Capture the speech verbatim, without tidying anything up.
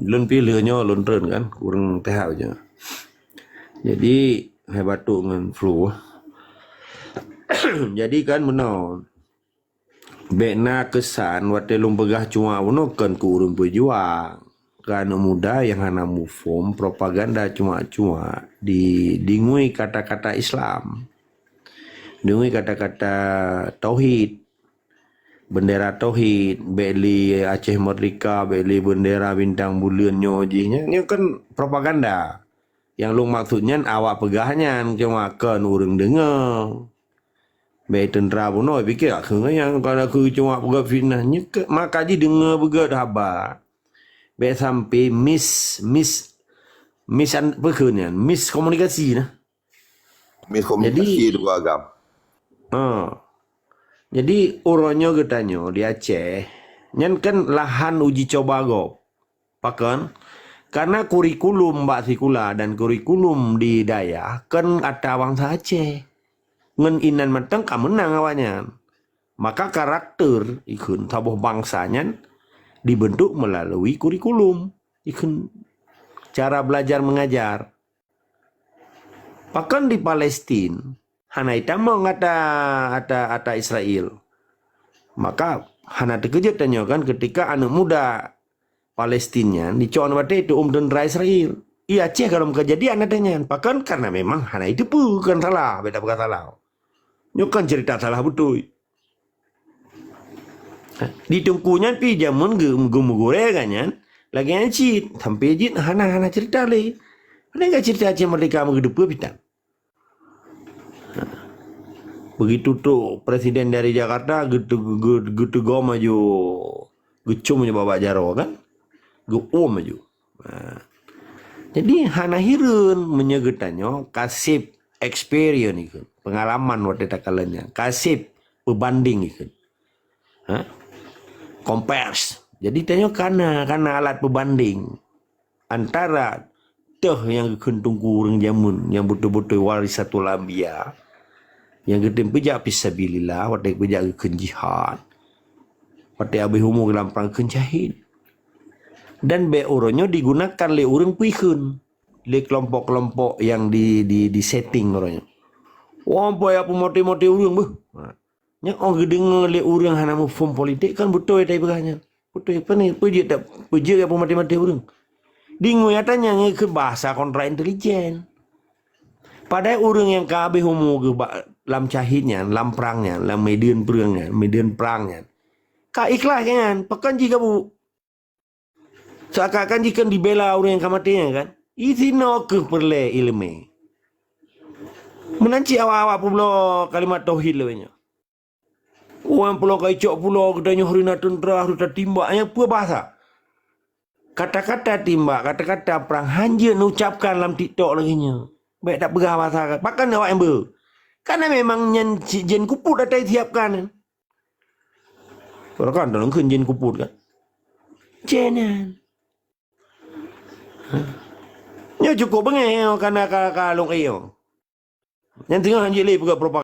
Lôn pi lheueh nyoe lôn treun kan, kureueng teuhah je. Jadi, hai batuk ngon flu. Jadi kan meunoe, bèk na keusan watèe lôn peugah cuak bunoe kon keu ureueng peujuang. Keu aneuk muda nyang hana muphom propaganda cuak-cuak di, dingui kata-kata Islam. Dingui kata-kata tauhid. Bendera tauhid, bèk lé Aceh Merdeka, bèk lé bendera bintang buleuen nyoe jih nyan. Nyoe kan propaganda. Nyang lôn maksud nyan awak peugah nyan, cuma kon ureueng deungoe. Bèk teuntra bunoe, pike, "Ah, keu nyang ka keu cuma peugah fitnah." Nyoe ke, maka jideungoe beugöt haba. Bèk sampai mis-, mis-, misan-, peue kheun nyan, miskomunikasi nah. Miskomunikasi. Jadi, itu agam. Ha. Jadi, uroe nyoe geutanyoe di Aceh, nyan kan lahan uji coba gob. Pakon? Karena kurikulum bak sikula dan kurikulum di dayah kan ata bansa Aceh. Ngon inan mantong ka meunang awaknyan. Maka karakter ikheun saboh bansa nyan dibentuk melalui kurikulum. Ikheun cara belajar mengajar. Pakon di Palestin hana itamong ata, ata, ata Israel. Maka hana teukeujot tanyoe kan ketika aneuk muda Palestin nyan dicok aneuk batèe teuôm teuntra Israel. I Aceh gohlom keujadian ata nyan. Pakon? Karena memang hana iteupeue, kon salah, beda bukan salah. Nyoe kan cerita salah beutôi. Di Teungku nyan pi jameun geu-, geumeugurèe geuh nyan, lagèe nyan cit, sampai jih hana, hana cerita lé. Hana geucerita Aceh Merdeka meugeudeupeue pitan. Begitu trok presiden dari Jakarta, geutu-, geu-, geuteugom laju, geucôm laju babah jaroe kan? Geuôm laju. Ha. Jadi, hana hireuen meunyoe geutanyoe ka sép experience ikheun, pengalaman watèe takalon nyan, ka sép peubanding ikheun. Ha? Compares. Jadi, tanyoe kana, kana alat peubanding antara toh nyang geukheun Teungku ureueng jameun nyang beutôi-beutôi warisatul anbiya, nyang geutem peujak fisabilillah, watèe peujak geukheun jihad, watèe abéh umu lam prang geukheun syahid. Dan bèk uroe nyoe digunakan lé ureueng peue ikheun, lé keulompok-keulompok nyang di, di, di setting uroe nyoe. Wah, bèk peumaté-maté ureueng beuh. Ha. Nyan 'oh geudeungoe lé ureueng hana muphom politik kan beutôi tai peugah nyan. Beutôi, pane peujeuet dak, peujeuet nyang peumaté-maté ureueng. Deungoe nyata nyan ngeukheun bahasa kontra intelijen. Padahai ureueng nyang ka habéh umu geuh bak lam syahid nyan, lam prang nyan, lam medan prang nyan, medan prang nyan, ka ikhlas nyan, pakon jih gabu. Seakan-akan jikheun dibela ureueng nyang ka maté nyan kan. Isinoe keuh peureulèe ileumèe. Meunan cit awak-awak peubloe kalimat tauhid lawét nyoe. Ureueng pulo ka icok pulo, geutanyoe harôh na teuntra, harôh tatimbak, nyan peue bahasa? Kata-kata timbak, kata-kata prang hanjeuet neucapkan lam TikTok lagèe nyoe. Bèk tapeugah bahasa, pakon awak nyang beu? Karena memang nyan cit jén kupot ata siapkan. Orang kan dalam kheun jén kupot kan. Jén nyan. Nyoe cukup beungéh nyoe, kana ka, ka lôn éh nyoe. Nyan teungoh hanjeuet lé peugah propaganda.